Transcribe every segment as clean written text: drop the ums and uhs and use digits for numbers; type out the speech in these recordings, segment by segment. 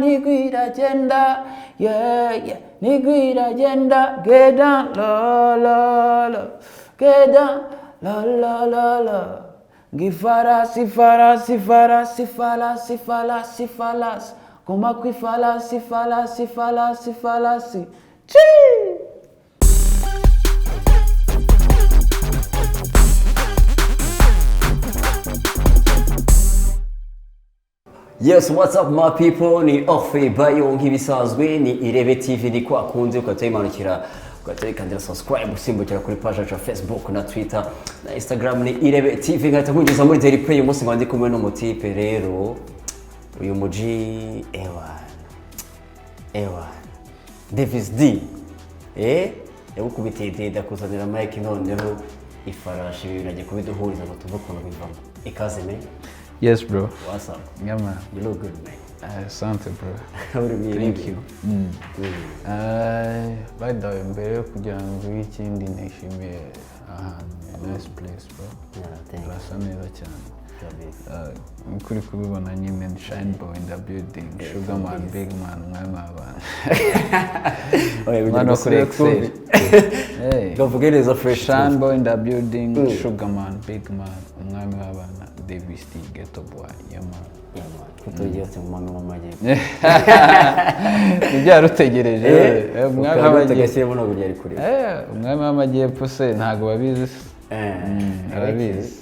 Nigwiragenda, yeah, nigwiragenda. Get down low, low, low, get down low, low, low, low. Ngifarasi, farasi, farasi, farasi, farasi, farasi, guma kwifarasi, farasi, farasi, farasi. Chii! Yes, what's up my people? Ni Orphe Bayo nk'ibisanzwe, ni Irebe TV, ni kwa kunze ugahita wimanukira, ugahita wikandira subscribe, usimbukira kuri page yacu ya Facebook na Twitter na Instagram, ni Irebe TV. Nkahita nkugeza muri Daily Play. Uyu munsi nkaba ndi kumwe n'umutipe rero, uyu muji, ewa ewa, Davis D, yagukubitiye dede akuzanira mic, noneho ifarashi, ibi bintu agiye kubiduhuriza ngo tuve ukuntu bivamo. Ikaze, man. Yes, bro. What's up? Yeah, man. You look good, man. Asante, bro. Uri mu Thank Irebe. you. By the way, mbere yo kugira ngo mvuge ikindi, nishimiye ahantu, ni nice place, bro. Yeah, thank you. Urasa neza cyane. Kabisa. Nkuko uri kubibona nyine, ni Shine Boy in the building, Sugar Man, Big Man, umwami w'abantu. Oya, kugira Umwana ngo wo kuri usubire Excel. Hey. Bavuge neza fresh. Shine Boy in the building, Sugar Man, Big Man, umwami w'abana, Davis D, Ghetto Boy, yeah, man. Yeah, man. Kutugira ati umwami w'amajyepfo. Ibyo yarutegereje, umwami w'amajyepfo. Tugashyiramo ntabwo byari kure. Umwami w'amajyepfo se ntabwo babizi se? Arabizi,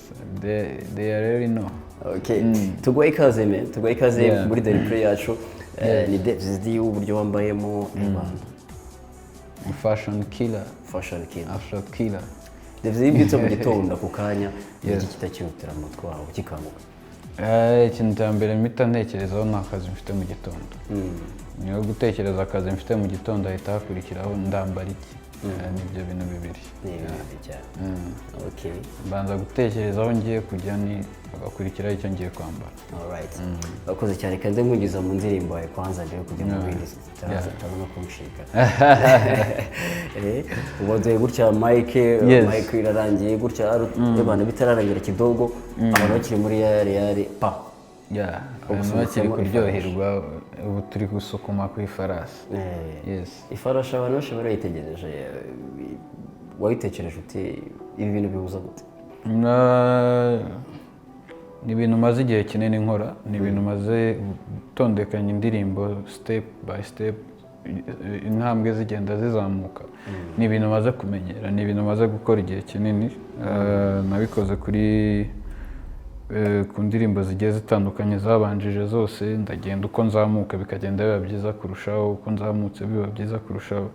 they already know. Okay. Tuguhe ikaze, man. Tuguhe ikaze muri Daily Play yacu. Ni Davis D, uburyo wambayemo, man. Fashion killer. Fashion killer. Afro killer. Davis D, iyo ubyutse mu gitondo ako kanya, Yes. iki kitakihutira mu mutwe wawe ugikanguka? Ikintu cya mbere mpita ntekerezaho ni akazi mfite mu gitondo. Niyo gutekereza akazi mfite mu gitondo, hahita hakurikiraho ndambara iki. Nibyo bintu bibiri. Ni ibintu bibi cyane. Okay. Mbanza gutekereza aho ngiye kujya, ni hagakurikiraho icyo ngiye kwambara. Alright. Urakoze cyane, kandi nkwinjiza mu ndirimbo yawe kwanza mbere yo kujya mu bindi zitaza no kunshika. Ubu duhe gutya mic. Mic irarangiye gutya, abantu bitararangira kidogo, abantu bakiri muri yari yari pa. Yeah, Ubu abantu bakiri usukamo. kuryoherwa, ubu turi gusukuma ku ifarasi. Yes. Ifarashi abantu benshi barayitegereje. Wayitekereje ute? Ibi bintu bihuza gute? Ni ibintu maze igihe kinini nkora, ni ibintu maze gutondekanya indirimbo step by step, intambwe zigenda zizamuka. Ni ibintu maze kumenyera, ni ibintu maze gukora igihe kinini. Nabikoze ku ndirimbo zigiye zitandukanye zabanjije zose, ndagenda uko nzamuka bikagenda biba byiza kurushaho, uko nzamutse biba byiza kurushaho.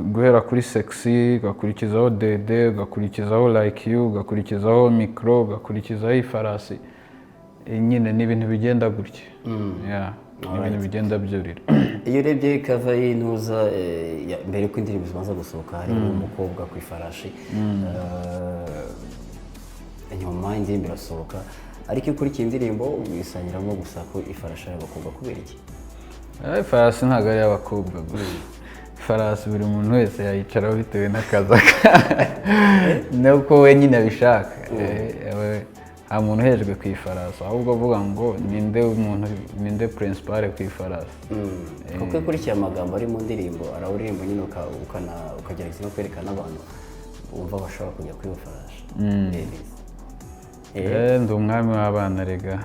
Guhera kuri Sexy, ugakurikizaho Dede, ugakurikizaho Like You, ugakurikizaho Micro, ugakurikizaho Ifarasi. Nyine ni ibintu bigenda gutya. Yeah, ni ibintu bigenda byurira. Iyo urebye cover y'intuza, mbere yuko indirimbo zibanza gusohoka, harimo umukobwa ku ifarashi. Nyuma indirimbo irasohoka, ariko iyo ukurikiye indirimbo wisangiramo gusa ko ifarashi ari abakobwa. Kubera iki? Ifarasi ntabwo ari iy'abakobwa gusa. Ifarasi buri muntu wese yayicaraho bitewe n'akazi akora nuko we nyine abishaka. Nta muntu uhejwe ku ifarasi, ahubwo avuga ngo ninde umuntu, ninde principal ku ifarasi. Kuko iyo ukurikiye amagambo ari mu ndirimbo, arawuririmba nyine ukagerageza no kwerekana abantu bumva bashobora kujya kuri iyo farashi. Ndi umwami w'abana rega.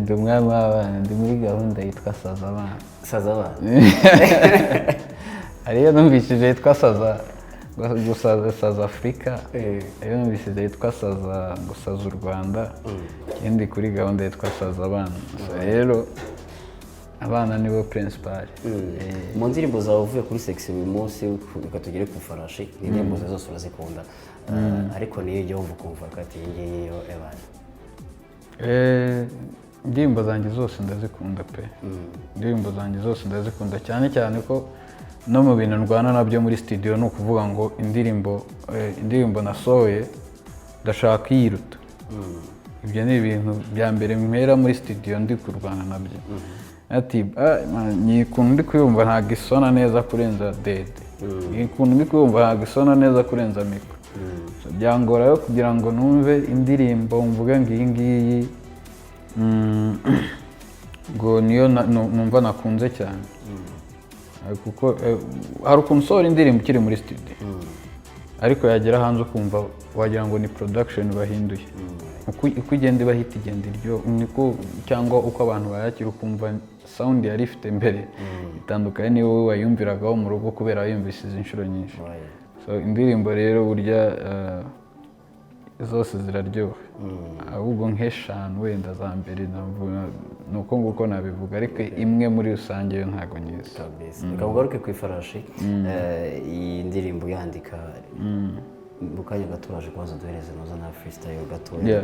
Ndi umwami w'abana, ndi muri gahunda yitwa Saza Abana. Saza abana. Hariyo numvishije yitwa Saza gusaza, Saza Afurika. Hariyo numvishije yitwa Saza, gusaza u Rwanda. Ikindi kuri gahunda yitwa Saza Abana. So rero abana nibo principal. Mu ndirimbo zawe, uvuye kuri Sexy uyu munsi reka tugere ku Farashi, ni indirimbo zawe zose urazikunda, ariko niyo ujya wumva ukumva ko ati iyi ngiyi yo ebana? Indirimbo zanjye zose ndazikunda pe, indirimbo zanjye zose ndazikunda, cyane cyane ko no mu bintu ndwana nabyo muri studio ni ukuvuga ngo indirimbo nasohoye ndashaka iyiruta. Ibyo ni ibintu bya mbere mpera muri studio ndi kurwana nabyo, ati: "Ah, man, ni ukuntu ndi kuyumva ntabwo isona neza kurenza Dede, ni ukuntu ndi kuyumva ntabwo isona neza kurenza Micro." So, byangora rero kugira ngo numve indirimbo mvuge ngo iyi ngiyi. Ngo niyo numva nakunze cyane. Kuko hari ukuntu usohora indirimbo ukiri muri studio, ariko yagera hanze ukumva wagira ngo ni production bahinduye. Uko igenda iba hit igenda iryo niko, cyangwa uko abantu bayakira, ukumva sound yari ifite mbere itandukanye niyo wowe wayumviragaho mu rugo kubera wayumvise izi inshuro nyinshi. So indirimbo rero burya zose ziraryoha, ahubwo nk'eshanu wenda za mbere navuga ni uko nguko nabivuga, ariko imwe muri rusange yo ntabwo nyizi. Kabisa. Reka ugaruke ku Ifarashi. Iyi ndirimbo yandika mu kanya gato, uraje kubaza duhereze noza na freestyle gatoya.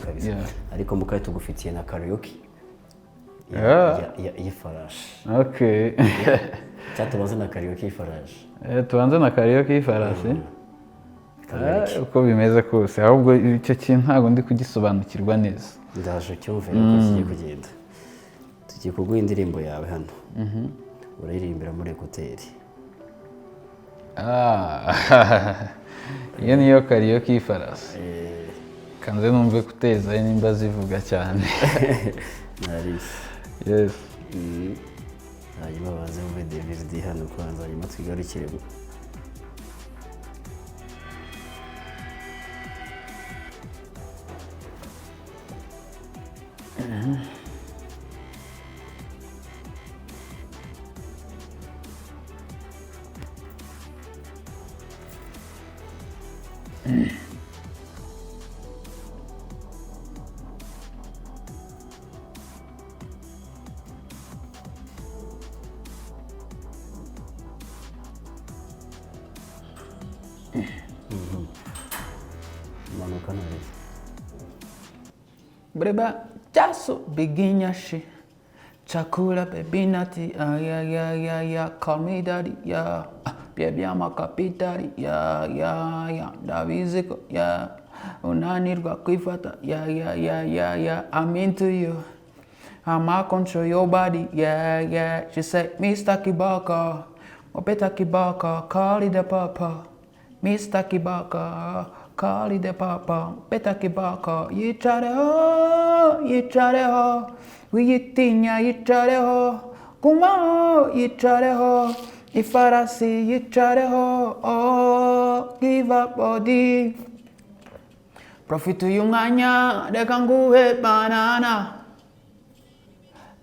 Kabisa. Ariko mu kanya tugufitiye na karaoke y'Ifarashi. Okay. Cyatubaze na karaoke y'Ifarashi. Tubanze na karaoke y'Ifarasi. Karaoke. Uko bimeze kose, ahubwo icyo kintu ntabwo ndi kugisobanukirwa neza. Ndaje cyumve uko kigiye kugenda. Tugiye kuguha indirimbo yawe hano, urayiririmbira muri écouteurs. Ah, iyo niyo karaoke y'Ifarasi. Kanze numve kuteza nimba zivuga cyane. Narisi. Yes. Hanyuma baze bumve Davis D hano kwanza, hanyuma twigarukire. Manuka neza. Breba chaso biginyashi chakula baby nati, ah, yeah yeah yeah yeah call me daddy, yeah. Ah, baby, I'm a kapitali, yeah yeah yeah ndabizi ko, yeah, unanirwa kwifata, yeah yeah yeah yeah yeah I'm into you, I'ma control your body, yeah yeah she said, "Mr. Kibaka Opeta Kibaka, call it the papa. Mr. Kibaka, call it the papa. Peta Kibaka, yicareho, yicareho, wiyitinya, yicareho, gumaho, yicareho, ifarasi, yicareho, oh, give up body. Profit uyu mwanya, reka nguhe banana.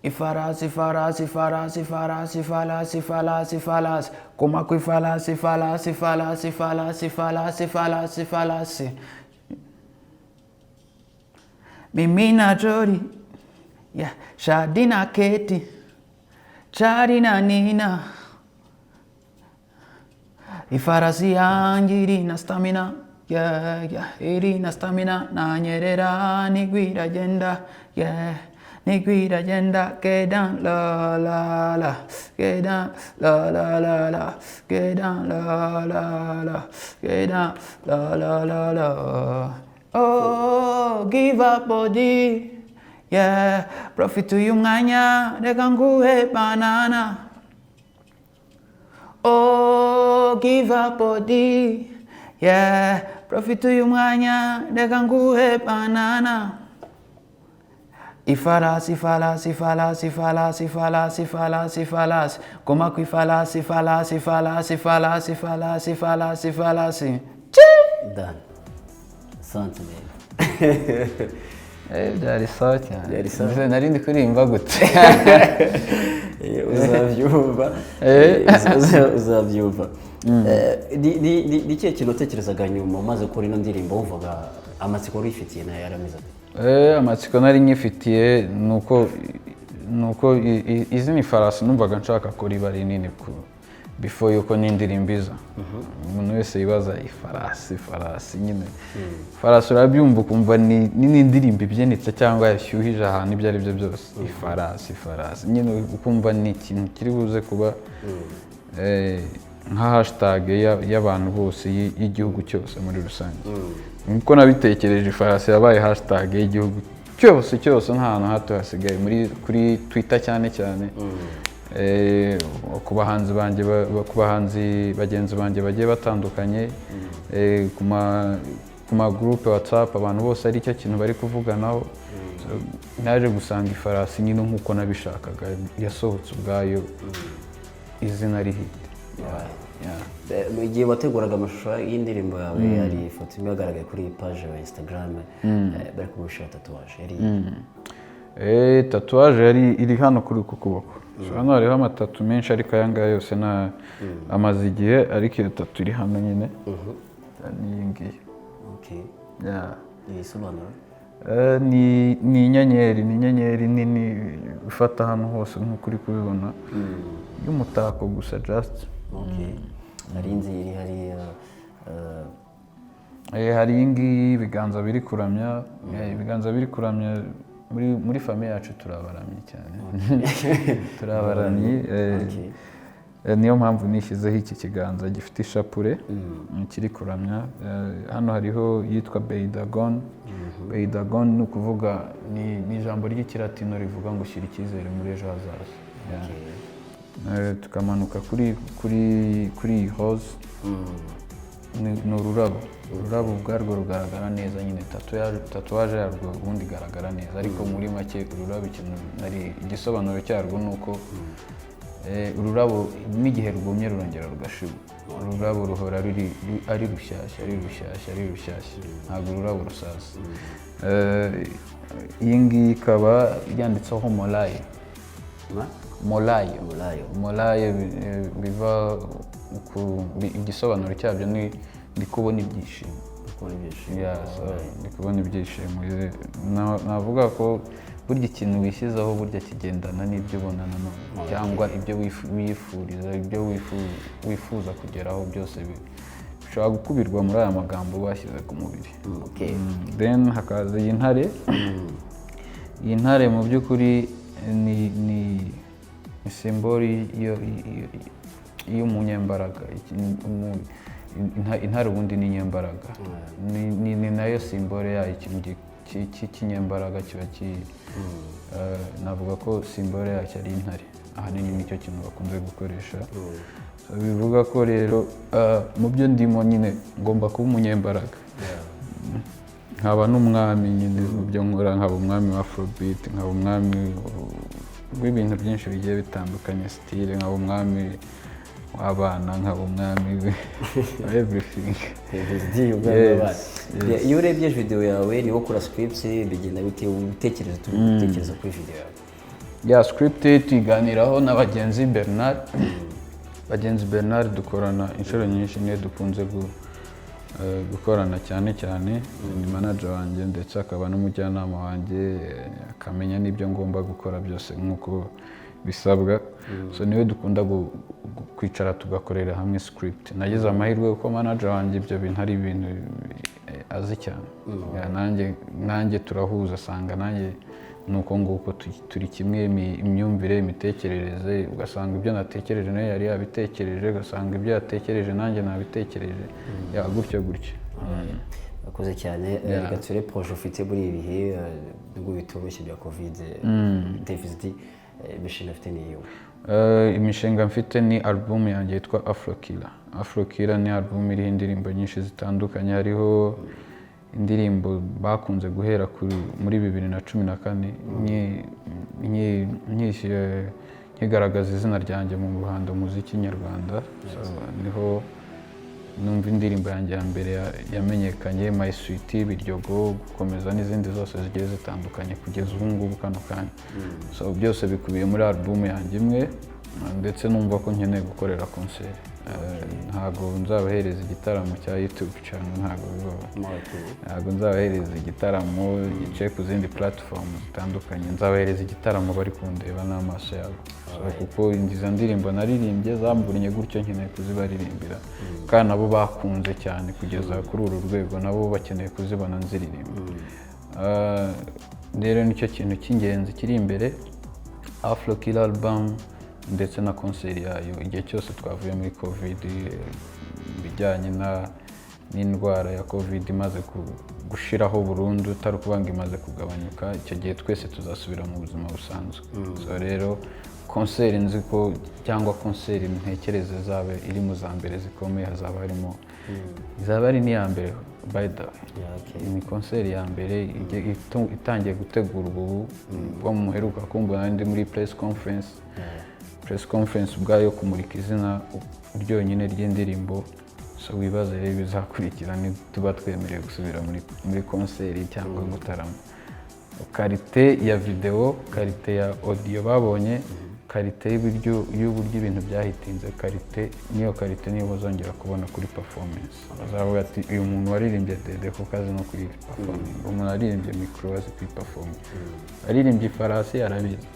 Ifarasi, farasi, farasi, farasi, farasi, farasi, farasi. Kuma ku ifarasi, farasi, farasi, farasi, farasi, farasi, farasi. Mimi na Jody, yeah, Shadi na Keti, Chari na Nina. Ifarasi yanjye irina stamina, yeah, irina stamina, nanyerera nigwira genda, yeah, nigwira genda, get down, la la la, get down, la la la la, get down, la la la, get down, la la la la. Oh, give up body, yeah, profit uyu mwanya, reka nguhe banana. Oh, give up body, yeah, profit uyu mwanya, reka nguhe banana. Ifarasi, farasi, farasi, farasi, farasi, farasi, farasi. Guma ku ifarasi, farasi, farasi, farasi, farasi, farasi, farasi. Chi! Done. Asante neza. Byari sawa cyane. Byari sawa. Mbese nari ndi kuririmba gute? Uzabyumva. Uzabyumva. Ni ikihe kintu utekerezaga nyuma umaze gukora ino ndirimbo? Wumvaga amatsiko wari uyifitiye nayo yarameze ate? Amatsiko nari nyifitiye nuko izina Ifarasi numvaga nshaka ko riba rinini ku before yuko n'indirimbo iza. Umuntu wese yibaza ifarasi, ifarasi nyine, ifarasi urabyumva ukumva ni n'indirimbo ibyinitse cyangwa yashyuhije ahantu, ibyo ari byo byose, ifarasi, ifarasi nyine ukumva ni ikintu kiri buze kuba nka hashtag y'abantu bose, y'igihugu cyose muri rusange. Nkuko nabitekereje, ifarasi yabaye hashtag y'igihugu cyose cyose, nta hantu hato hasigaye muri kuri Twitter cyane cyane. Ku bahanzi banjye ku bahanzi bagenzi banjye bagiye batandukanye, ku ma groupe WhatsApp, abantu bose ari cyo kintu bari kuvuganaho. So, So, naje gusanga Ifarasi nyine nk'uko nabishakaga, yasohotse ubwayo, izina ari hit. Yeah. Mu gihe wateguraga amashusho y'indirimbo yawe, hari ifoto imwe yagaragaye kuri iyi page ya Instagram, bari kumushyira tatouage yari Tatouage yari iri hano kuri uku kuboko. So, hano hariho amatattoo menshi, ariko aya ngaya yose na amaze igihe, ariko iyo tattoo iri hano nyine ni iyi ngiyi. Yeah. Isobanura? Ni inyenyeri nini ifata hano hose nk'uko uri kubibona, y'umutako gusa just. Okay. Hari inzu iri hariya Hari iyi ngiyi, ibiganza biri kuramya. Ibiganza biri kuramya, muri famille yacu turabaramyi cyane, turabaramyi. Niyo mpamvu nishyizeho iki kiganza gifite ishapure kiri kuramya. Hano hariho yitwa Beidagon. Beidagon ni ukuvuga ni ijambo ry'ikilatino rivuga ngo shyira icyizere muri ejo hazaza. Yeah. Tukamanuka kuri iyi rose, ni ururabo. Ururabo ubwarwo rugaragara neza nyine, tatouage yarwo ubundi igaragara neza, ariko muri make ururabo ikintu nari igisobanuro cyarwo ni uko ururabo n'igihe rwumye rurongera rugashibuka. Ururabo ruhora ari rushyashya, ari rushyashya, ari rushyashya, ntabwo ururabo rusaza. Iyi ngiyi ikaba yanditseho Molayi. Ma? Molayi. Molayo. Molayi biva ku igisobanuro cyabyo ni ndi kubona ibyishimo. Kubona ibyishimo. Yeah, so, ndi kubona ibyishimo. Navuga ko burya ikintu wishyizeho burya kigendana n'ibyo ubona nanone, cyangwa ibyo wifuriza, ibyo wifuza kugeraho byose bishobora gukubirwa muri aya magambo bashyize ku mubiri. Then hakaza iyi ntare. Iyi ntare mu by'ukuri ni symbole y'umunyembaraga. Intare ubundi ni inyembaraga. Ni nayo symbole yayo, ikintu cy'ikinyembaraga kiba ki navuga ko symbole yacyo ari intare, ahanini nicyo kintu bakunze gukoresha. So, bivuga ko rero mu byo ndimo nyine ngomba kuba umunyembaraga, nkaba n'umwami nyine mu byo nkora, nkaba umwami wa Afrobeat, nkaba umwami w'ibintu byinshi bigiye bitandukanye, style, nkaba umwami w'abana, nkaba umwami wa everything. Davis ubwami Yes, w'abana. yes. Iyo urebye video yawe, niwo ukora scripts, bigenda bite? Utekereza, utekereza kuri video yawe? Ya, script tuyiganiraho na Bagenzi Bernard. Bagenzi Bernard dukorana inshuro nyinshi, niyo dukunze gukorana cyane cyane. Ni manager wanjye ndetse akaba n'umujyanama wanjye, akamenya n'ibyo ngomba gukora byose nk'uko bisabwa. So niwe dukunda kwicara tugakorera hamwe script. Nagize amahirwe kuko manager wanjye ibyo bintu ari ibintu azi cyane. Yeah, nanjye turahuza, asanga nanjye ni uko nguko turi kimwe, imyumvire, imitekerereze, ugasanga ibyo natekereje nawe yari yabitekereje, ugasanga ibyo yatekereje nanjye nabitekereje, yeah, gutyo gutyo. Urakoze cyane. Reka turebe projet ufite muri ibi bihe, nubwo bitoroshye bya Covid. Davis D, imishinga afite ni iyo? Imishinga mfite ni album yanjye yitwa Afrokiller. Afrokiller ni album iriho indirimbo nyinshi zitandukanye. Hariho indirimbo bakunze guhera muri 2014 nkigaragaza izina ryanjye mu ruhando muziki nyarwanda. So, niho numva indirimbo yanjye ya mbere yamenyekanye, My Sweet, Biryogo, gukomeza n'izindi zose zigiye zitandukanye kugeza ubu ngubu kano kanya. So byose bikubiye muri album yanjye imwe, ndetse numva ko nkeneye gukorera concert. Ntabwo nzabahereza igitaramo cya YouTube channel, ntabwo bibaho. Ntabwo nzabahereza igitaramo giciye ku zindi platform zitandukanye, nzabahereza igitaramo bari kundeba n'amaso yabo. So, kuko izo ndirimbo naririmbye zamvunye gutyo, nkeneye kuzibaririmbira, kandi nabo bakunze cyane kugeza kuri uru rwego, nabo bakeneye kuzibona nziririmba. Rero nicyo kintu cy'ingenzi kiri imbere, Afro Killer album ndetse na concert yayo igihe cyose twavuye muri Covid, ibijyanye na n'indwara ya Covid imaze gushiraho burundu, utari ukuvuga ngo imaze kugabanyuka, icyo gihe twese tuzasubira mu buzima busanzwe. So rero concert nzi ko, cyangwa concert ntekereza izaba iri mu za mbere zikomeye, hazaba harimo, izaba ari n'iya mbere, by the way. Ni concert ya mbere itangiye gutegurwa ubu. Ubwo muheruka kumbona ndi muri press conference, press conference ubwayo kumurika izina ryonyine ry'indirimbo. So wibaze rero ibizakurikira tuba twemerewe gusubira muri concert cyangwa gutarama. Qualité ya videwo, qualité ya audio babonye, qualité y'uburyo ibintu byahitinze, qualité niyo, qualité niyo bazongera kubona kuri performance. Bazavuga ati: "Uyu muntu waririmbye Dede kuko azi no kuri performing, umuntu waririmbye Micro azi kuri performing, aririmbye Ifarasi arabizi,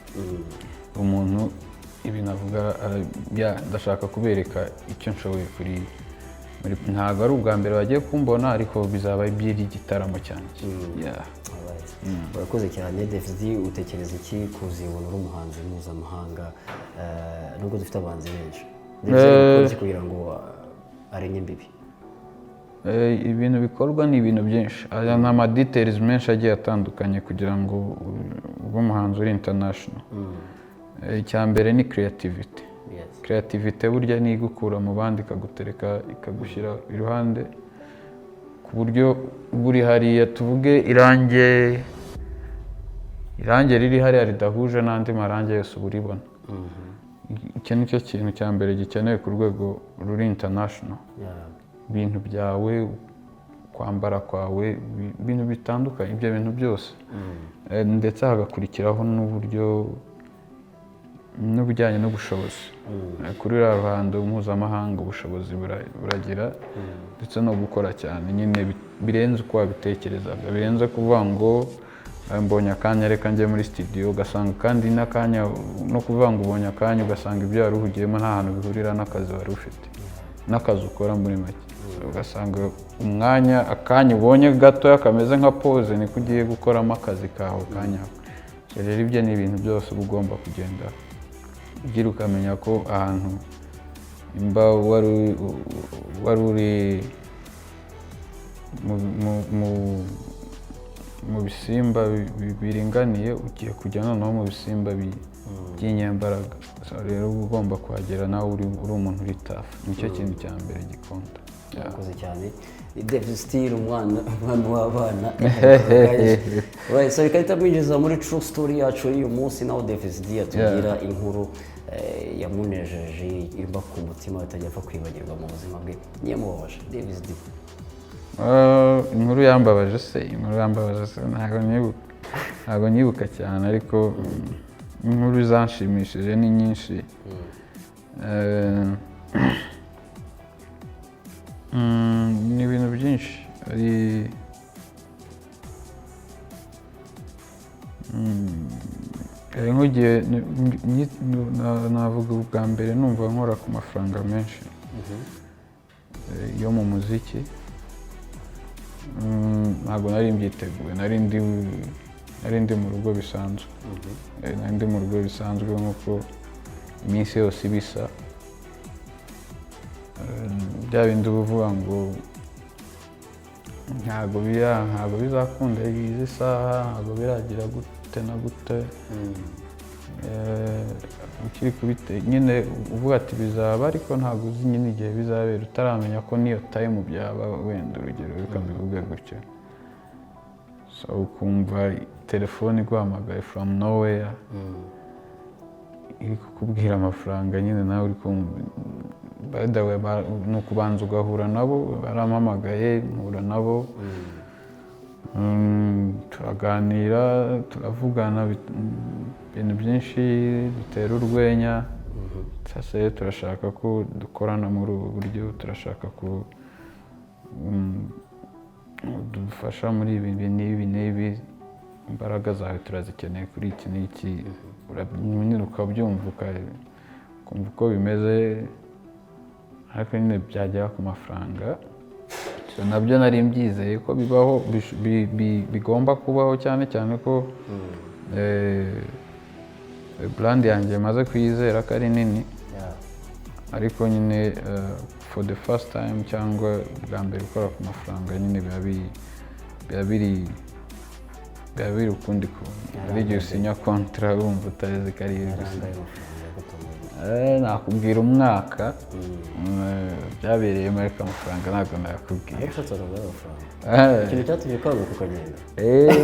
umuntu ibintu avuga ndashaka kubereka icyo nshoboye kuri ntabwo ari ubwa mbere bagiye kumbona, ariko bizaba iby'iri gitaramo cyanjye." Yeah. Alright. Urakoze cyane, Davis D. Utekereza iki kuzibona uri umuhanzi mpuzamahanga, nubwo dufite abahanzi benshi? Davis D ari gukora iki kugira ngo arenge imbibi? Ibintu bikorwa ni ibintu byinshi. Aya ni ama details menshi agiye atandukanye kugira ngo ube umuhanzi uri international. Icya mbere ni creativity. Creativity burya ni igukura mu bandi, ikagutereka, ikagushyira iruhande, ku buryo buri hariya, tuvuge irange riri hariya ridahuje n'andi marange yose uba uribona. Icyo ni cyo kintu cya mbere gikenewe ku rwego ruri international. Ibintu byawe, kwambara kwawe, ibintu bitandukanye, ibyo bintu byose. Ndetse hagakurikiraho n'uburyo n'ubujyanye n'ubushobozi. Kuri uriya ruhando mpuzamahanga ubushobozi buragira, ndetse no gukora cyane nyine birenze uko wabitekerezaga, birenze kuvuga ngo mbonye akanya, reka njye muri studio, ugasanga kandi n'akanya, no kuvuga ngo ubonye akanya, ugasanga ibyo wari uhugiyemo nta hantu bihurira n'akazi wari ufite, n'akazi ukora muri make. Ugasanga umwanya, akanya ubonye gatoya kameze nka pause, niko ugiye gukoramo akazi kawe kanyako. So rero ibyo ni ibintu byose uba ugomba kugenda ugira, ukamenya ko ahantu imba wari uri mu bisimba biringaniye, ugiye kujya noneho mu bisimba by'inyembaraga. So rero uba ugomba kuhagera nawe uri umuntu uri tough. Nicyo kintu cya mbere gikunda. Yeah. Urakoze cyane. Ni Davis Steel, umwana, umwami w'abana. Right, so reka mwinjiza muri true story yacu y'uyu munsi, naho Davis D atubwira inkuru yamunejeje, iba ku mutima, atajya apfa kwibagirwa mu buzima bwe, niyamubabaje. Davis D. Inkuru yambabaje se, inkuru yambabaje se, ntabwo nyibuka cyane, ariko inkuru zanshimishije ni nyinshi. Ni ibintu byinshi. Hari nk'igihe navuga ubwa mbere numva nkora ku mafaranga menshi yo mu muziki. Ntabwo nari mbyiteguye, nari ndi mu rugo bisanzwe. Nari ndi mu rugo bisanzwe nk'uko iminsi yose iba isa. Bya bindi uba uvuga ngo ntabwo bizakunda izi saha, ntabwo biragira gute na gute. Ukiri kubite nyine uvuga ati bizaba, ariko ntabwo uzi nyine igihe bizabera, utaramenya ko n'iyo time byaba. Wenda urugero, reka mbivuge gutyo. So ukumva telefone iguhamagaye from nowhere, iri kukubwira amafaranga nyine, nawe uri kumva. By the way, ni ukubanza ugahura nabo. Barampamagaye, mpura nabo, turaganira, turavugana ibintu byinshi, dutera urwenya. Sasa rero turashaka ko dukorana muri ubu buryo, turashaka ko udufasha muri ibi n'ibi n'ibi, imbaraga zawe turazikeneye kuri iki n'iki. Nyine ukabyumva, ukumva uko bimeze, ariko nyine byagera ku mafaranga. So, nabyo nari mbyizeye ko bibaho, bigomba kubaho, cyane cyane ko brand yanjye maze kuyizera ko ari nini. Ariko nyine for the first time, cyangwa bwa mbere ukora ku mafaranga nyine, biba Biba biri ukundi kuntu. Hari igihe usinya contrat wumva utazi ko ari iyo uri gusinya. Arangaye amafaranga yagutunguye? Nakubwira umwaka byabereyemo, ariko amafaranga ntabwo nayakubwira. Ariko ushatse wavuga amafaranga, ikintu cyatumye ukanguka ukagenda.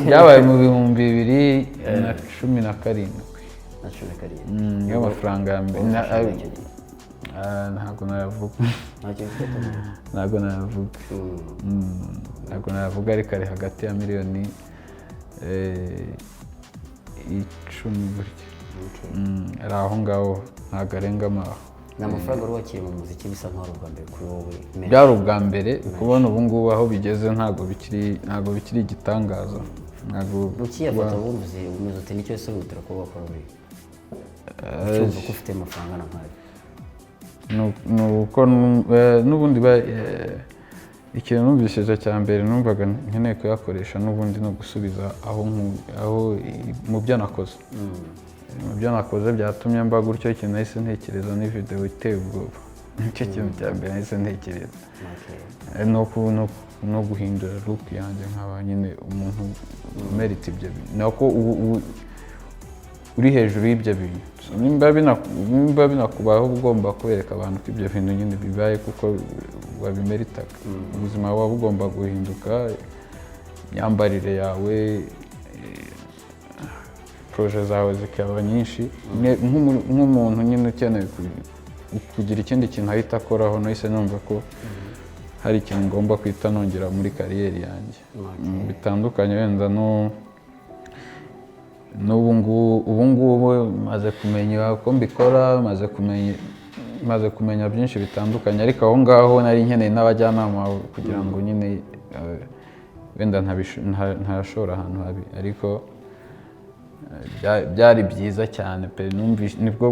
Byabaye mu 2017. Na 17? Niyo mafaranga ya mbere. Wafashe icyo gihe? Ah, ntabwo nayavuga. Nta kintu cyatumye? Ntabwo nayavuga. Ntabwo nayavuga, ariko ari hagati ya miliyoni 10 gutya. Ari aho ngaho, ntabwo arengamo aho. Ni amafaranga wari wakiriye mu muziki, bisa nkaho ari ubwa mbere kuri wowe menshi. Byari ubwa mbere. Kubona ubu ngubu aho bigeze, ntabwo bikiri igitangaza, ntabwo. Ukiyafata wumvise umeze ute? Nicyo ese wihutira kuba wakora uri ucyumva ko ufite amafaranga na nkayo? Ni uko n'ubundi ikintu numvishije cya mbere, numvaga nkeneye kuyakoresha n'ubundi no gusubiza aho mu byo nakoze byatumye mba gutyo. Ikintu nahise ntekereza ni video iteye ubwoba, nicyo kintu cya mbere nahise ntekereza. No guhindura look yanjye, nkaba nyine umuntu umerita ibyo bintu, nako ubu uri hejuru y'ibyo bintu. So, nimba binakubayeho, uba ugomba kwereka abantu ko ibyo bintu nyine bibaye kuko wabimeritaga. Ubuzima buba bugomba guhinduka, imyambarire yawe, projets zawe zikaba nyinshi. Nk'umuntu nyine ukeneye kugira ikindi kintu ahita akoraho, nahise numva ko hari ikintu ngomba guhita nongera muri career yanjye. Bitandukanye wenda no n'ubu ngubu. Ubu ngubu maze kumenya uko mbikora, maze kumenya byinshi bitandukanye, ariko aho ngaho nari nkeneye n'abajyanama kugira ngo nyine wenda ntashora ahantu habi, ariko byari byiza cyane pe. Nibwo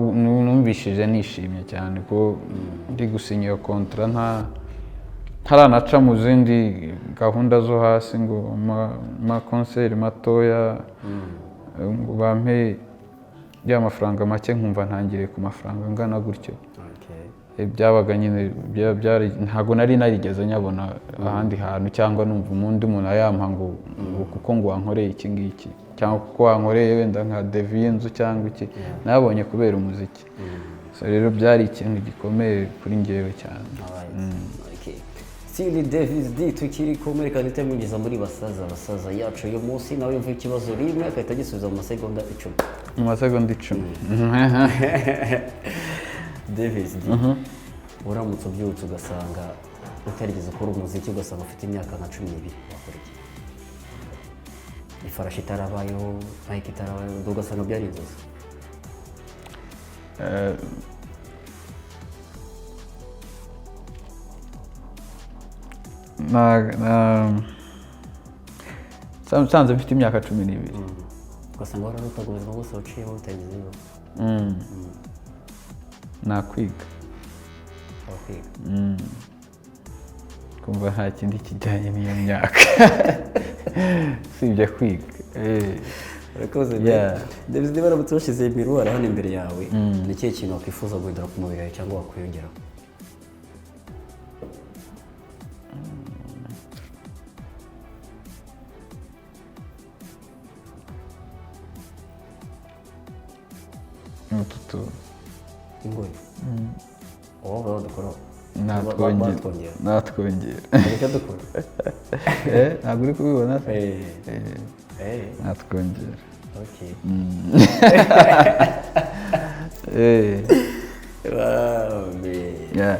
numvishije nishimye cyane ko ndi gusinya iyo contrat, ntaranaca mu zindi gahunda zo hasi ngo ama concert matoya ngo bampe ya mafaranga make, nkumva ntangiriye ku mafaranga angana gutyo. Byabaga nyine byari, ntabwo nari narigeze nyabona ahandi hantu, cyangwa numva undi muntu ayampa ngo kuko ngo wankoreye iki ngiki, cyangwa kuko wankoreye wenda nka devis y'inzu cyangwa iki. Nabonye kubera umuziki. So rero byari ikintu gikomeye kuri njyewe cyane. Alright. Okay. Still Davis D tukiri kumwe, reka duhite mwinjiza muri basaza basaza yacu uyu munsi. Nawe yumva ikibazo rimwe agahita agisubiza mu masegonda 10. Mu masegonda 10. Davis D, uramutse ubyutse ugasanga utarigeze ukora umuziki, ugasanga ufite imyaka nka 12, wakora iki? Ifarashi itarabayeho, Nike itarabayeho, ugasanga byari inzozi. Na nsanze mfite imyaka 12, ugasanga wararotaga ubuzima bwose waciyemo butarigeze bibaho. Nakwiga. Wakwiga? Kumva nta kindi kijyanye n'iyo myaka usibye kwiga. Urakoze. Yeah. Davis, niba baramutse bashyize miroir hano imbere yawe, ni ikihe kintu wakwifuza guhindura ku mubiri wawe cyangwa wakwiyongeraho? Utu tuntu. Ingoyi wowe badukoraho? Natwongera. Batwongera? Natwongera. Hari icyo dukora? Ntabwo uri kubibona se? Eh. Eh, Eh, natwongera. Okay. Wow, man. Yeah.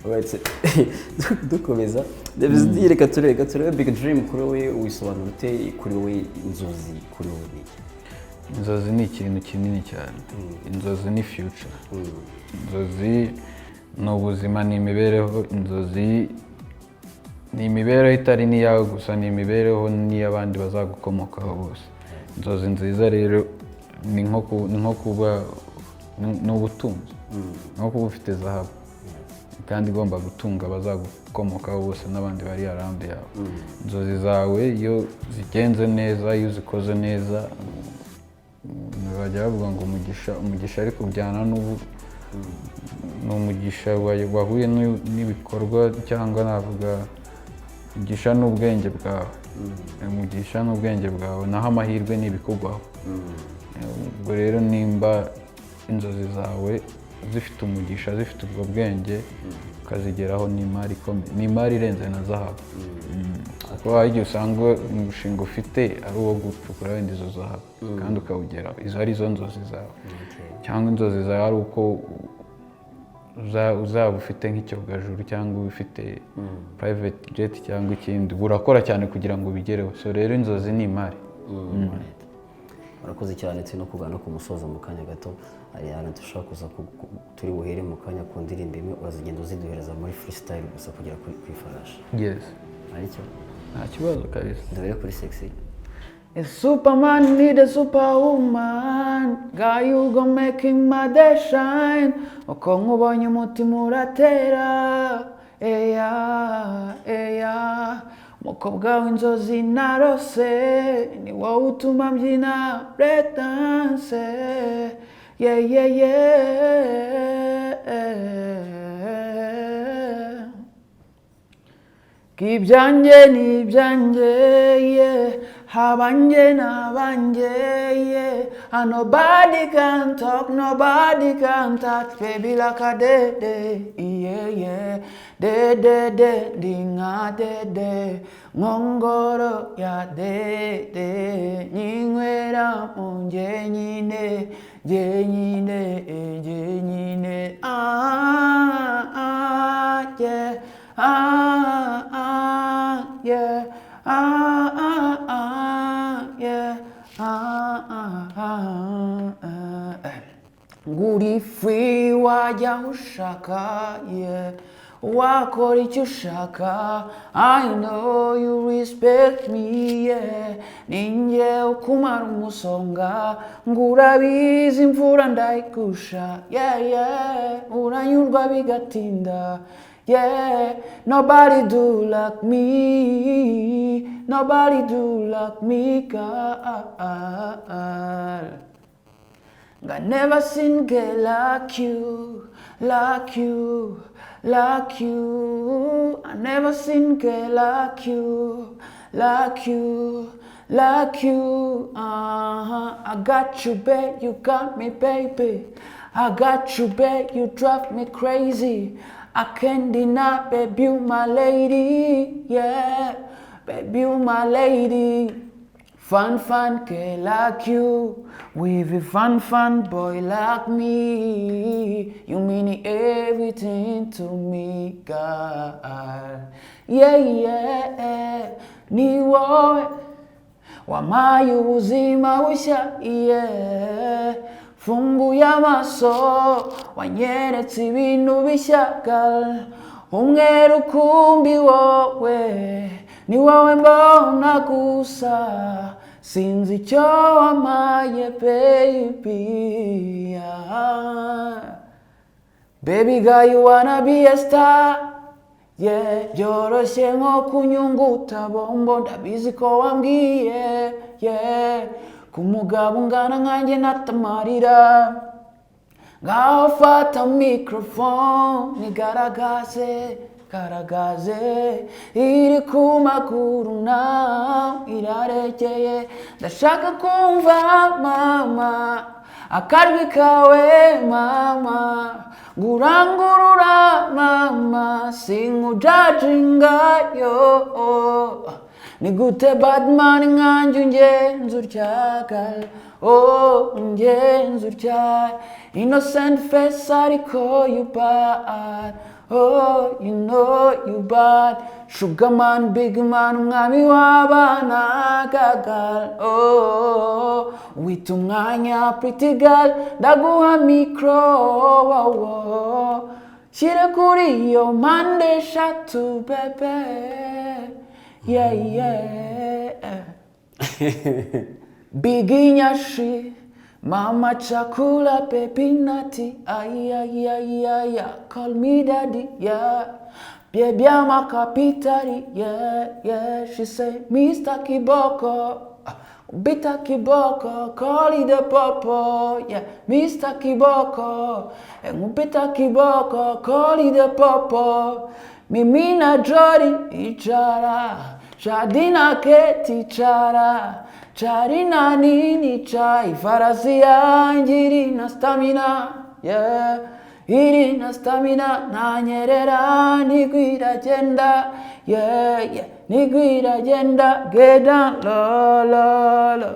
Alright, so, dukomeza, Davis D, reka turebe big dream kuri wowe wisobanura ute? Kuri wowe inzozi kuri wowe ni iki? Inzozi ni ikintu kinini cyane. Inzozi ni future, inzozi ni ubuzima, ni imibereho. Inzozi ni imibereho itari n'iyawe gusa, ni imibereho n'iy'abandi bazagukomokaho bose. Inzozi nziza rero ni nko kuba ni ubutunzi, ni nko kuba ufite zahabu kandi igomba gutunga abazagukomokaho bose n'abandi bari around yawe. Inzozi zawe iyo zigenze neza, iyo uzikoze neza, bajya bavuga ngo umugisha, umugisha, ariko ujyana n'ubu ni umugisha wahuye n'ibikorwa, cyangwa navuga Umugisha ni ubwenge bwawe. Umugisha ni ubwenge bwawe, naho amahirwe ni ibikugwaho. Ubwo rero nimba inzozi zawe zifite umugisha, zifite ubwo bwenge, ukazigeraho, ni imari ikomeye, ni imari irenze na zahabu. Kuko hari igihe usanga umushinga ufite ari uwo gucukura wenda izo zahabu kandi ukawugeraho, izo ari zo nzozi zawe, cyangwa inzozi zawe ari uko uzaba ufite nk'icyogajuru cyangwa ufite private jet cyangwa ikindi, urakora cyane kugira ngo ubigereho. So rero inzozi ni imari. Right. Murakoze cyane. Turi no kugana ku musozo mu kanya gato. Hari ahantu dushobora kuza turi buhere mu kanya ku ndirimbo imwe, urazigenda uziduhereza muri freestyle gusa kugera ku ifarashi. Yes. Aricyo. Nta kibazo kabisa. Duhere kuri "Sexy". A superman need a superwoman. Girl, you gon' making my day shine. Uko nkubonye umutima uratera. Eya, eya. Mukobwa w'inzozi narose, ni wowe utuma mbyina break dance. Yeah. Ibyanjye ni ibyanjye, yeah. Habanjye n'abanjye, yeah. And nobody can talk, nobody can touch, baby, like a dede, yeah. De de ndi nka dede, nkongoro ya dede, nyinywera mu njyenyine, njyenyine, njyenyine, ah, ah, yeah. Ah, ah, yeah. Ah, ah, ah, yeah. Ah, ah, ah, ah. Nguri free, wajya aho ushaka, yeah. Wakora icyo ushaka. I know you respect me, yeah. Ninjye ukumara umusonga, ngo urabizi imvura ndayigusha, yeah. Uranyurwa bigatinda, yeah. Nobody do like me, nobody do like me, girl. I never seen girl like you, like you, like you. I never seen girl like you, like you, like you. I got you, babe, you got me, baby. I got you, babe, you drive me crazy. I can't deny, babe, you my lady, yeah. Babe, you my lady. Fun, fun girl like you, with a fun, fun boy like me. You mean everything to me, girl. Yeah. Ni wowe wampaye ubuzima bushya, yeah. Funguye amaso, wanyeretse ibintu bishya, girl. Umwe rukumbi wowe, ni wowe mbona gusa, sinzi icyo wampaye, baby, yeah. Baby girl, you wanna be a star, yeah. Byoroshye nko kunyunguta bombo, ndabizi ko wambwiye, yeah, ku mugabo ungana nkanjye natamarira. Ngaho fata microphone, igaragaze, garagaze, iri ku maguru nawe irarekeye. Ndashaka kumva mama akajwi kawe, mama, ngurangurura mama, sinkujajinga yo. Ni gute badman nkanjye ungenza utya, girl? Oh, ungenza utya, innocent face ariko you bad. Oh, you know you bad. Sugar man, big man, umwami w'abana gagal. Oh, wita umwanya, pretty girl, ndaguha micro. Oh. Shyira kuri iyo mpande eshatu, bebe, yeah. Bigi nyashi, mama chakula, baby nati, ay ay ay ay ay, call me daddy, yeah. Baby, I'm a kapitari, yeah. She say, "Mr. Kiboko, ah, Bita Kiboko, call it the popo, yeah." Mr. Kiboko, and Bita Kiboko, call it the popo. Mimi na Jori icara, Shadi na Keti icara, Cari na Nini ca. Ifarasi yanjye iri na stamina, yeah. Iri na stamina, ntanyerera, nigwa iragenda, yeah. Nigwa iragenda. Get down low, low, low.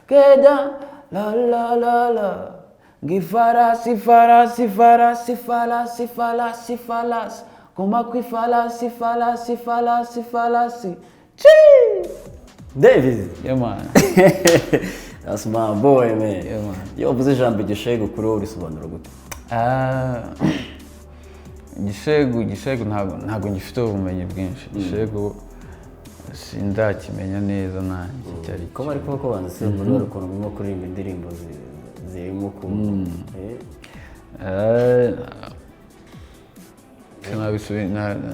Get down low, low, low, low. Ngifarasi, farasi, farasi, farasi, farasi, farasi. Guma kwifarasi, farasi, farasi, farasi. Chii! Davis. Yeah, man. That's my boy, man. Yeah, man. Iyo uvuze ijambo igishegu, kuri wowe urisobanura gute? Ah, igishegu ntabwo ngifite ubumenyi bwinshi. Igishegu sindakimenya neza nanjye icyo ari Ko bari kuba ko banditse muri bari ukuntu murimo kuririmba indirimbo zirimo ku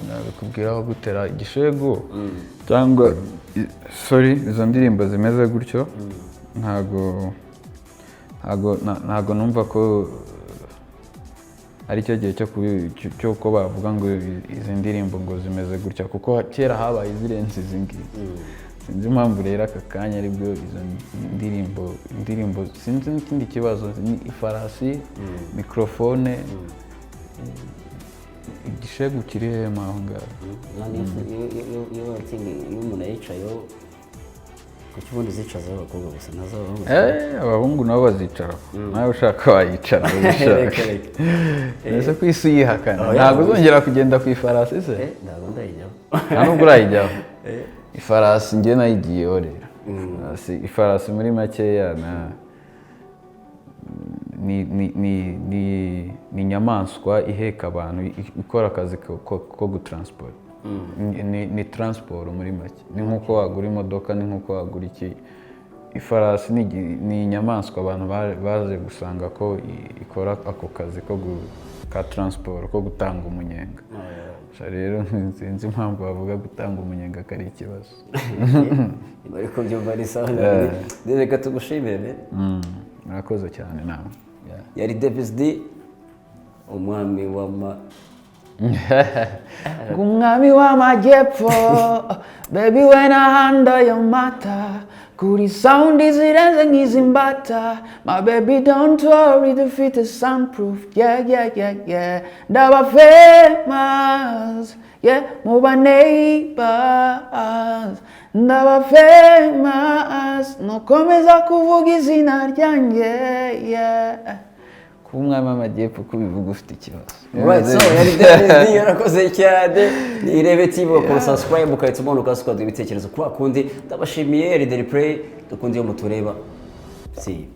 Nabikubwiraho gutera igishegu cyangwa sorry, izo ndirimbo zimeze gutyo, ntago numva ko ari cyo gihe cy'uko bavuga ngo izi ndirimbo ngo zimeze gutya, kuko kera habaye izirenze izi ngizi. Sinzi impamvu rero aka kanya aribwo izo ndirimbo, sinzi n'ikindi kibazo. Ni ifarasi, mikorofone, igishegu kiri hema aho ngaho. None iyo umuntu ayicayeho, kuki ubundi zicazaho abakobwa gusa, ntaz'abahungu? Abahungu nabo bazicaraho. Nawe ushaka wayicara ubishaka. Reka, reka. Ese ku isi uyihakana? Oya. Ntabwo uzongera kugenda ku ifarasi se? Ntabwo ndayijyaho. Nta nubwo urayijyaho? Ifarasi njye nayigiyeho rero. Ifarasi muri makeya ni inyamaswa iheka abantu, ikora akazi ko gutransport. Ni transport muri make. Ni nk'uko wagura imodoka, ni nk'uko wagura iki. Ifarasi ni inyamaswa abantu baje gusanga ko ikora ako kazi ka transport, ko gutanga umunyenga. Gusa rero sinzi impamvu bavuga gutanga umunyenga ko ari ikibazo. Bari kubyumva ni sawa. Reka tugushimire, man. Murakoze cyane nawe. Yeah. Yari Davis D, umwami w'ama Umwami w'amajyepfo, baby, when I handle your matter, kuri sound zirenze nk'izi mbata. My baby, don't worry, dufite soundproof, yeah. Ndaba famous, yeah, muba neighbors. Ndaba famous, nukomeza kuvuga izina ryanjye, yeah. Kuba umwami w'amajyepfo, kubivuga ufite ikibazo. Right, so yari Davis D, yarakoze cyane. Ni Irebe TV, ukora subscribe, ukahita umanuka hasi ukaduha ibitekerezo kwa kundi. Ndabashimiye, Daily Play, dukunze iyo mutureba. See you.